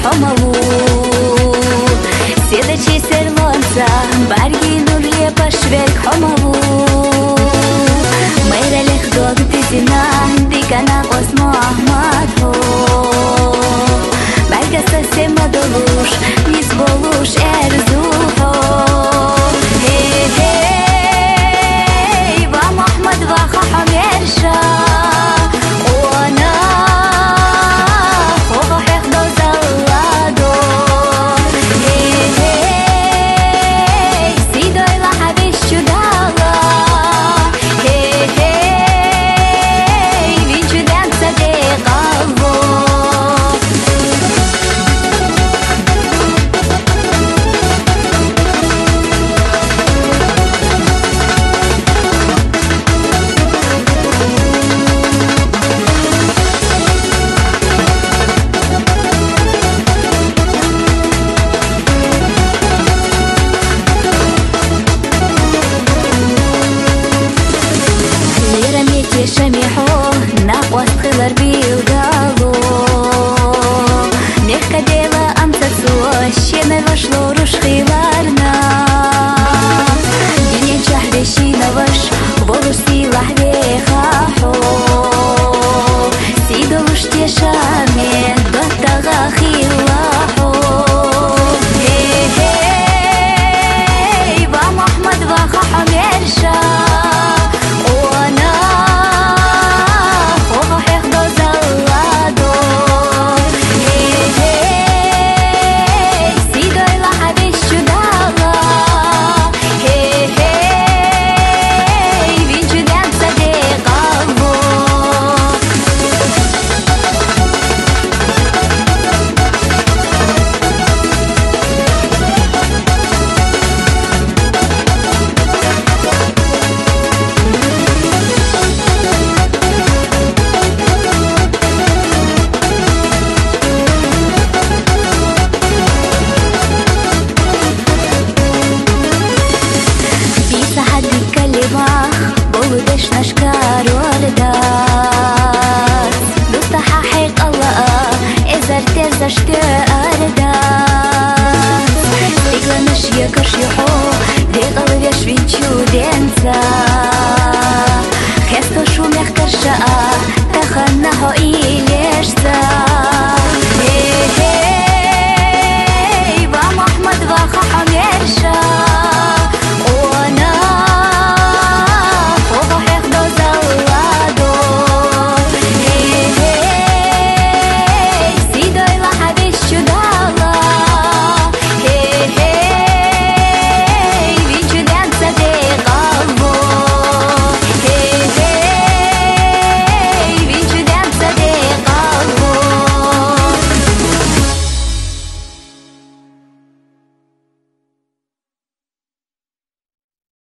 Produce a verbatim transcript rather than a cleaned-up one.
хӀама ву. Седа чи серлонца, барги нур лепаш верг хӀама ву. Майра лех дог дизина, дикана къос Мухьаммад хьо. Бальгаса сема долуш, нис болуш эрзу хьо. Гьей, гьей, ва Мухьаммад, ва ха хӀамерша. Къона, хо ха хьех дозалладо. Гьей, гьей, сидойла хӀябиш чудала. Гьей, гьей, винчуденца декъалво. Лера метеша мехьо, накъвас хилар билгало. Мехкадела амцацо, шена вашло руш хиларна. Динен чахь вешина ваш, волуш силахь веха хьо. Сидолуш тешаме, доттагъа хила хьо. Гьей, гьей, ва Мухьаммад, ва ха хӀамерша. Къона, хо ха хьех дозалладо. Гьей, гьей, сидойла хӀябиш чудала. Гьей, гьей, винчуденца декъалво. Биса гьади калима, болу дешнаш карор дац. Дуста гьа хӀекъала, эзар терзаш кӀе ардац. Стигланаш якаш юхьо, декъал веш винчуденца.